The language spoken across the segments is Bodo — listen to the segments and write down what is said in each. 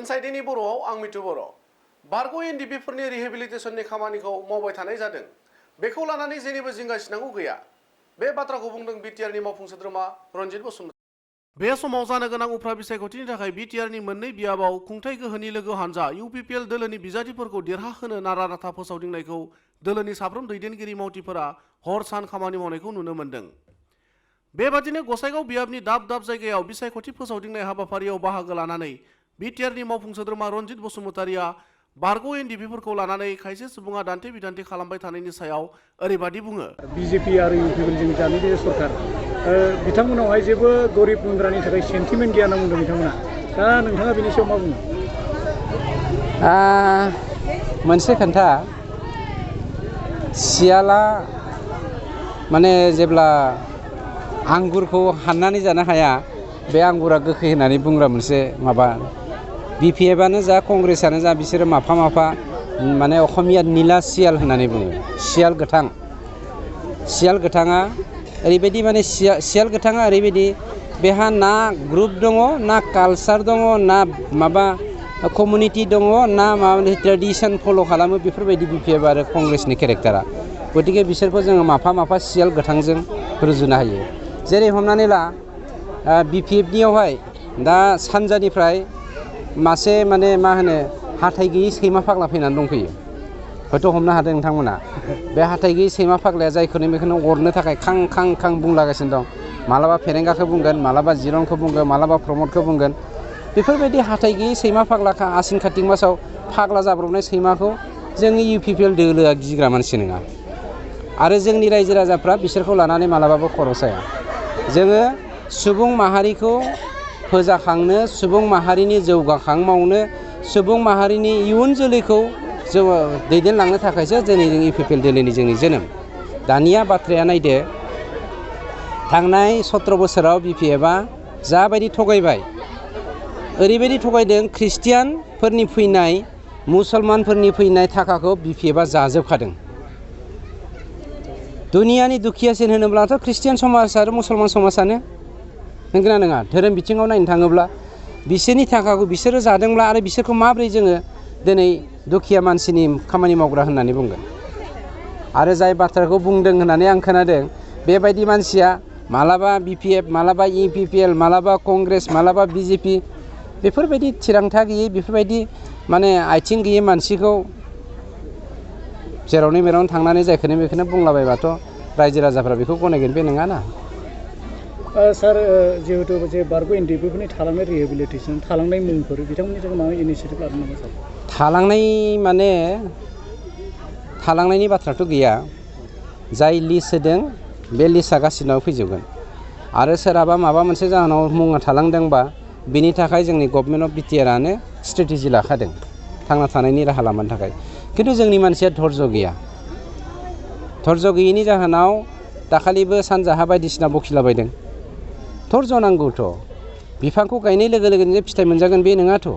इनसाइडनि बर'आव आं मिथु बर'। बारग' एनडिपिफोरनि रिहेबिलिटेसननि खामानिखौ मावबाय थानाय जादों। बेखौ लानानै जेनिबो जिंगासिनांगौ गैया। बे बाथ्राखौ बुंदों बिटिआरनि मावफुं सोद्रोमा रनजित बसुमतारी। बे समाव जानो गोनां उफ्रा बिसायख'थिनि थाखाय बिटिआरनि मोननै बियाबाव खुंथाय गोहोनि लोगो हानजा इउपिपिएल दोलोनि बिजाथिफोरखौ देरहाहोनो नारा नाथा फोसावदिंनायखौ दोलोनि साफ्रोम दैदेनगिरि मावथिफोरा हर सान खामानि मावनायखौ नुनो मोन्दों। बेबादिनो गसाइगाव बियाबनि दाब दाब जायगायाव बिसायख'थि फोसावदिंनाय हाबाफारियाव बाहागो लानानै बिटिआरनि मावफुं सोद्रोमा रनजित बसुमतारीया बारग' एनडिपिफोरखौ लानानै खायसे सुबुङा दान्थे बिदान्थे खालामबाय थानायनि सायाव ओरैबादि बुङो। बिजेपि आरो इउपिपिएलजों जानाय बे सरकार बिथांमोनावहाय जेबो गरिब गुन्द्रानि थाखाय सेन्टिमेन्ट गैया होनना बुंदों बिथांमोना। दा नोंथाङा बेनि सायाव मा बुङो? मोनसे खोन्था सियाला माने जेब्ला आंगुरखौ हाननानै जानो हाया बे आंगुरा गोखै होननानै बुंग्रा मोनसे माबा बिपिएफआनो जा कंग्रेसआनो जा बिसोरो माफा माफा माने असमिया निला सियाल होननानै बुङो। सियाल गोथां। सियाल गोथाङा ओरैबायदि माने सियाल गोथाङा ओरैबायदि बेहा ना ग्रुप दङ ना कालचार दङ ना माबा कमिउनिटि दङ ना माबा ट्रेडिसन फल' खालामो बेफोरबायदि बिपिएफ आरो कंग्रेसनि केरेक्टारा। गतिके बिसोरखौ जोङो माफा माफा सियाल गोथांजों रुजुनो हायो। जेरै हमनानै ला बिपिएफनियावहाय दा सानजानिफ्राय मासे माने मा होनो हाथाइ गैयै सैमा फाग्ला फैनानै दंफैयो। हयथ' हमनो हादों नोंथांमोना। बे हाथाइ गैयै सैमा फाग्लाया जायखौनो बेखौनो अरनो थाखाय खां खां खां बुंलागासिनो दं। मालाबा फेरेंगाखौ बुंगोन, मालाबा जिरनखौ बुंगोन, मालाबा प्रमदखौ बुंगोन। बेफोरबायदि हाथाइ गैयै सैमा फाग्लाखा आसिन कातिक मासाव फाग्ला जाब्रबनाय सैमाखौ जोंनि इउपिपिएल दोलोआ गिग्रा मानसि नङा। आरो जोंनि रायजो राजाफ्रा बिसोरखौ लानानै मालाबाबो खर' साया। जोङो सुबुं माहारिखौ फोजाखांनो, सुबुं माहारिनि जौगाखां मावनो, सुबुं माहारिनि इयुन जोलैखौ जोङो दैदेनलांनो थाखायसो दिनै जों इउपिपिएल दोलोनि जोंनि जोनोम। दानिया बाथ्राया नायदो थांनाय 17 बोसोराव बिपिएफआ जाबायदि थगायबाय ओरैबायदि थगायदों ख्रिस्टियानफोरनि फैनाय मुसलमानफोरनि फैनाय थाखाखौ बिपिएफआ जाजोबखादों। दुनियानि दुखियासिन होनोब्लाथ' ख्रिस्टियान समाज आरो मुसलमान समाजानो नंगौना नङा? धोरोम बिथिङाव नायनो थाङोब्ला बिसोरनि थाखाखौ बिसोरो जादोंब्ला आरो बिसोरखौ माबोरै जोङो दिनै दुखिया मानसिनि खामानि मावग्रा होननानै बुंगोन? आरो जाय बाथ्राखौ बुंदों होननानै आं खोनादों बेबायदि मानसिया मालाबा बिपिएफ, मालाबा इउपिपिएल, मालाबा कंग्रेस, मालाबा बिजेपि बेफोरबायदि थिरांथा गैयै बेफोरबायदि माने आथिं गैयै मानसिखौ जेरावनो मेरावनो थांनानै जायखौनो बेखौनो बुंलाबायबाथ' रायजो राजाफ्रा बेखौ गनायगोन बे नङाना। सार जिहेतु जे बारग' एनडिपिफोरनि थालांनाय रिहेबिलिटेसन थालांनाय मुंफोर बिथांमोननि थाखाय माबा इनिसियेटिभ लादों नामा सार? थालांनाय माने थालांनायनि बाथ्राथ' गैया। जाय लिस्ट होदों बे लिस्टआ गासिनाव फैजोबगोन। आरो सोरहाबा माबा मोनसे जाहोनाव मुङा थालांदोंबा बिनि थाखाय जोंनि गभर्नमेन्ट अफ बिटिआरआनो स्ट्रेटेजि लाखादों थांना थानायनि राहा लामानि थाखाय। खिन्थु जोंनि मानसिया धर्ज गैया। धर्ज गैयैनि जाहोनाव दाखालिबो सानजाहा बायदिसिना बखिलाबायदों। धर्ज नांगौथ'। बिफांखौ गायनाय लोगो लोगोनो जे फिथाइ मोनजागोन बे नङाथ'।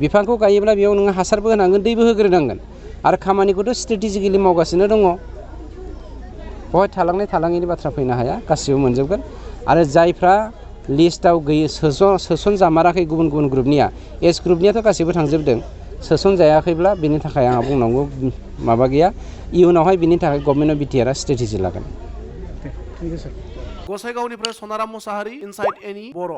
बिफांखौ गायोब्ला बेयाव नोङो हासारबो होनांगोन, दैबो होग्रोनांगोन। आरो खामानिखौथ' स्ट्रेटेजिकेलि मावगासिनो दङ। बेवहाय थालांनाय थालाङैनि बाथ्रा फैनो हाया, गासिबो मोनजोबगोन। आरो जायफ्रा लिस्टआव सोसनजामाराखै गुबुन गुबुन ग्रुपनिया, एस ग्रुपनियाथ' गासिबो थांजोबदों। सोसनजायाखैब्ला बेनि थाखाय आंहा बुंनांगौ माबा गैया। इयुनावहाय बिनि थाखाय गभर्नमेन्ट अफ बिटिआरआ स्ट्रेटेजि लागोन। गसाइगावनिफ्राय सनाराम मुसाहारि, इनसाइड एनि बर'।